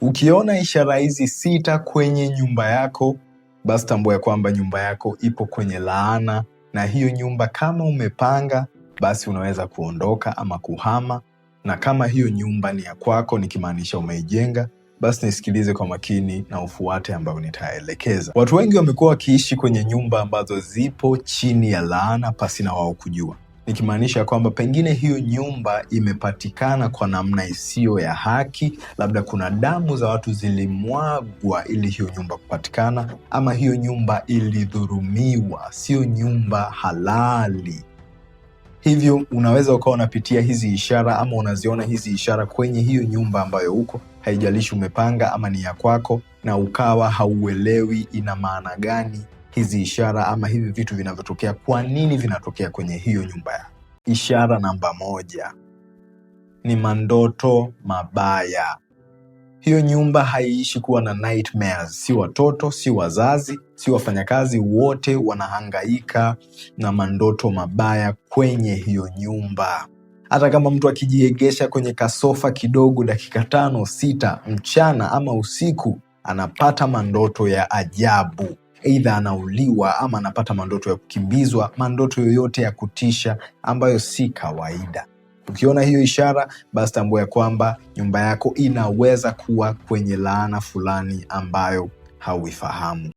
Ukiona ishara hizi sita kwenye nyumba yako, basi tambua ya kwamba nyumba yako ipo kwenye laana, na hiyo nyumba kama umepanga, basi unaweza kuondoka ama kuhama, na kama hiyo nyumba ni ya kwako, nikimaanisha umeijenga, basi nisikilize kwa makini na ufuate ambayo nitaelekeza. Watu wengi wamekuwa wakiishi kwenye nyumba ambazo zipo chini ya laana pasina wao kujua, nikimaanisha kwamba pengine hiyo nyumba imepatikana kwa namna isiyo ya haki, labda kuna damu za watu zilimwagwa ili hiyo nyumba kupatikana, ama hiyo nyumba ilidhurumiwa, sio nyumba halali. Hivyo unaweza ukawa unapitia hizi ishara ama unaziona hizi ishara kwenye hiyo nyumba ambayo uko, haijalishi umepanga ama ni ya kwako, na ukawa hauelewi ina maana gani hizi ishara ama hivi vitu vinavyotokea, kwa nini vinatokea kwenye hiyo nyumba yako. Ishara namba moja ni mandoto mabaya. Hiyo nyumba haiishi kuwa na nightmares. Si watoto, si wazazi, si wafanyakazi, wote wanahangaika na mandoto mabaya kwenye hiyo nyumba. Hata kama mtu akijiegesha kwenye kasofa kidogo dakika 5 6 mchana ama usiku, anapata mandoto ya ajabu. Aidha anauliwa ama anapata mandoto ya kukimbizwa, mandoto yoyote ya kutisha ambayo si kawaida. Ukiona hiyo ishara, basi tambua ya kwamba nyumba yako inaweza kuwa kwenye laana fulani ambayo hauifahamu.